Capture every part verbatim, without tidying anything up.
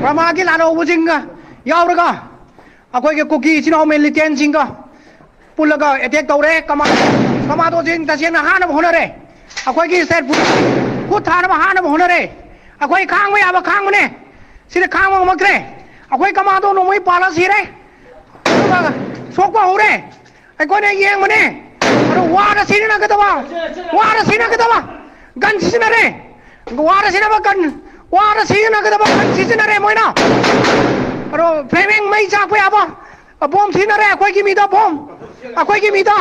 ꯕꯔꯃꯥꯒꯤ ꯂꯥꯜꯍꯧꯕꯁꯤꯡꯒ ꯌꯥꯎꯔꯒ ꯑꯩꯈꯣꯏꯒꯤ ꯀꯨꯀꯤ ꯏꯆꯤꯟ ꯏꯅꯥꯎ ꯃꯤꯂꯤꯇꯦꯟꯁꯤꯡꯒ ꯄꯨꯜꯂꯒ ꯑꯦꯇꯦꯛ ꯇꯧꯔꯦ꯫ ꯀꯃꯥ-, ꯀꯃꯥꯟꯗꯣꯁꯤꯡ ꯇꯁꯦꯡꯅ ꯍꯥꯠꯅꯕ ꯍꯣꯠꯅꯔꯦ꯫ ꯑꯩꯈꯣꯏꯒꯤ ꯁ꯭ꯇꯦꯠ ꯄꯨꯂꯤꯁ ꯈꯨꯠ ꯊꯥꯅꯕ ꯍꯥꯠꯅꯕ ꯍꯣꯠꯅꯔꯦ꯫ ꯑꯩꯈꯣꯏ ꯈꯥꯡꯕ ꯌꯥꯕ ꯈꯥꯡꯕꯅꯦ꯫ ꯁꯤꯗ ꯈꯥꯡꯕ ꯉꯝꯃꯛꯇ꯭ꯔꯦ꯫ ꯑꯩꯈꯣꯏ ꯀꯃꯥꯟꯗꯣ ꯅꯣꯡꯃꯩ ꯄꯥꯜꯂ ꯁꯤꯔꯦ꯫ ꯑꯗꯨꯒ ꯁꯣꯛꯄ ꯍꯧꯔꯦ꯫ ꯑꯩꯈꯣꯏꯅ ꯌꯦꯡꯕꯅꯦ꯫ ꯑꯗꯣ ꯋꯥꯔ ꯁꯤꯖꯤꯟꯅꯒꯗꯕ, ꯋꯥꯔ ꯁꯤꯖꯤꯟꯅꯒꯗꯕ ꯒꯟ ꯁꯤꯖꯤꯟꯅꯔꯦ꯫ ꯋꯥꯔ ꯁꯤꯖꯤꯟꯅꯕ ꯒꯟ, ꯋꯥꯔ ꯁꯤꯖꯤꯟꯅꯒꯗꯕ ꯒꯟ ꯁꯤꯖꯤꯟꯅꯔꯦ ꯃꯣꯏꯅ꯫ ꯑꯗꯣ ꯐ꯭ꯔꯦꯃꯤꯡ ꯃꯩ ꯆꯥꯛꯄ ꯌꯥꯕ ꯕꯣꯝ ꯁꯤꯖꯤꯟꯅꯔꯦ꯫ ꯑꯩꯈꯣꯏꯒꯤ ꯃꯤꯗ ꯕꯣꯝ, ꯑꯩꯈꯣꯏꯒꯤ ꯃꯤꯗ,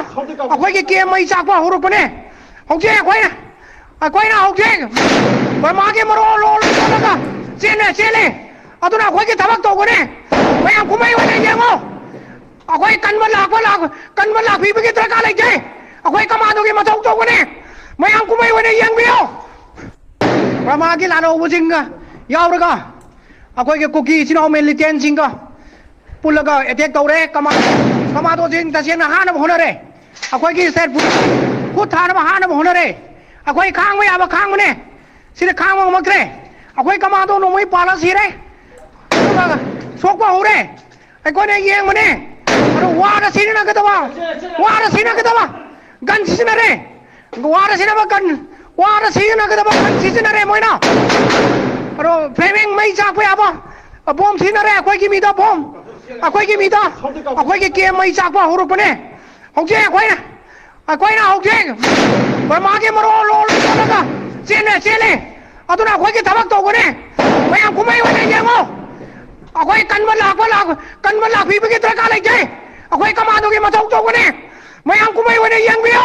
ꯑꯩꯈꯣꯏꯒꯤ ꯀꯦꯝ ꯃꯩ ꯆꯥꯛꯄ ꯍꯧꯔꯛꯄꯅꯦ꯫ ꯍꯧꯖꯤꯛ ꯑꯩꯈꯣꯏꯅ, ꯑꯩꯈꯣꯏꯅ ꯍꯧꯖꯤꯛ ꯕꯔꯃꯥꯒꯤ ꯃꯔꯣꯜ ꯂꯣꯜ ꯂꯣꯜꯂꯒ ꯆꯦꯜꯂꯦ, ꯆꯦꯜꯂꯦ꯫ ꯑꯗꯨꯅ ꯑꯩꯈꯣꯏꯒꯤ ꯊꯕꯛ ꯇꯧꯒꯅꯤ꯫ ꯃꯌꯥꯝ ꯀꯨꯝꯍꯩ ꯑꯣꯏꯅ ꯌꯦꯡꯉꯣ꯫ ꯑꯩꯈꯣꯏ ꯀꯟꯕ ꯂꯥꯛꯄ ꯂꯥꯛ-, ꯀꯟꯕ ꯂꯥꯛꯄꯤꯕꯒꯤ ꯗꯔꯀꯥꯔ ꯂꯩꯇꯦ꯫ ꯑꯩꯈꯣꯏ ꯀꯃꯥꯟꯗꯣꯒꯤ ꯃꯊꯧ ꯇꯧꯒꯅꯤ꯫ ꯃꯌꯥꯝ ꯀꯨꯝꯍꯩ ꯑꯣꯏꯅ ꯌꯦꯡꯕꯤꯌꯨ꯫ ꯕꯔꯃꯥꯒꯤ ꯂꯥꯜꯍꯧꯕꯁꯤꯡꯒ ꯌꯥꯎꯔꯒ ꯑꯩꯈꯣꯏꯒꯤ ꯀꯨꯀꯤ ꯏꯆꯤꯟ ꯏꯅꯥꯎ ꯃꯤꯂꯤꯇꯦꯟꯁꯤꯡꯒ ꯄꯨꯜꯂꯒ ꯑꯦꯇꯦꯛ ꯇꯧꯔꯦ꯫ ꯀꯃꯥꯟ-, ꯀꯃꯥꯟꯗꯣꯁꯤꯡ ꯇꯁꯦꯡꯅ ꯍꯥꯠꯅꯕ ꯍꯣꯠꯅꯔꯦ꯫ ꯑꯩꯈꯣꯏꯒꯤ ꯁ꯭ꯇꯦꯠ ꯄꯨꯂꯤꯁ ꯈꯨꯠ ꯊꯥꯅꯕ ꯍꯥꯠꯅꯕ ꯍꯣꯠꯅꯔꯦ꯫ ꯑꯩꯈꯣꯏ ꯈꯥꯡꯕ ꯌꯥꯕ ꯈꯥꯡꯕꯅꯦ꯫ ꯁꯤꯗ ꯈꯥꯡꯕ ꯉꯝꯃꯛꯇ꯭ꯔꯦ꯫ ꯑꯩꯈꯣꯏ ꯀꯃꯥꯟꯗꯣ ꯅꯣꯡꯃꯩ ꯄꯥꯜꯂ ꯁꯤꯔꯦ꯫ ꯑꯗꯨꯒ ꯁꯣꯛꯄ ꯍꯧꯔꯦ꯫ ꯑꯩꯈꯣꯏꯅ ꯌꯦꯡꯕꯅꯦ꯫ ꯑꯗꯣ ꯋꯥꯔ ꯁꯤꯖꯤꯟꯅꯒꯗꯕ, ꯋꯥꯔ ꯁꯤꯖꯤꯟꯅꯒꯗꯕ ꯒꯟ ꯁꯤꯖꯤꯟꯅꯔꯦ꯫ ꯋꯥꯔ ꯁꯤꯖꯤꯟꯅꯕ ꯒꯟ, ꯋꯥꯔ ꯁꯤꯖꯤꯟꯅꯒꯗꯕ ꯒꯟ ꯁꯤꯖꯤꯟꯅꯔꯦ ꯃꯣꯏꯅ꯫ ꯑꯗꯣ ꯐ꯭ꯔꯦꯃꯤꯡ ꯃꯩ ꯆꯥꯛꯄ ꯌꯥꯕ ꯕꯣꯝ ꯁꯤꯖꯤꯟꯅꯔꯦ꯫ ꯑꯩꯈꯣꯏꯒꯤ ꯃꯤꯗ ꯕꯣꯝ, ꯑꯩꯈꯣꯏꯒꯤ ꯃꯤꯗ, ꯑꯩꯈꯣꯏꯒꯤ ꯀꯦꯝ ꯃꯩ ꯆꯥꯛꯄ ꯍꯧꯔꯛꯄꯅꯦ꯫ ꯍꯧꯖꯤꯛ ꯑꯩꯈꯣꯏꯅ, ꯑꯩꯈꯣꯏꯅ ꯍꯧꯖꯤꯛ ꯕꯔꯃꯥꯒꯤ ꯃꯔꯣꯜ ꯂꯣꯜ ꯂꯣꯜꯂꯒ ꯆꯦꯜꯂꯦ, ꯆꯦꯜꯂꯦ꯫ ꯑꯗꯨꯅ ꯑꯩꯈꯣꯏꯒꯤ ꯊꯕꯛ ꯇꯧꯒꯅꯤ꯫ ꯃꯌꯥꯝ ꯀꯨꯝꯍꯩ ꯑꯣꯏꯅ ꯌꯦꯡꯉꯣ꯫ ꯑꯩꯈꯣꯏ ꯀꯟꯕ ꯂꯥꯛꯄ ꯂꯥꯛ-, ꯀꯟꯕ ꯂꯥꯛꯄꯤꯕꯒꯤ ꯗꯔꯀꯥꯔ ꯂꯩꯇꯦ꯫ ꯑꯩꯈꯣꯏ ꯀꯃꯥꯟꯗꯣꯒꯤ ꯃꯊꯧ ꯇꯧꯒꯅꯤ꯫ ꯃꯌꯥꯝ ꯀꯨꯝꯍꯩ ꯑꯣꯏꯅ ꯌꯦꯡꯕꯤꯌꯨ꯫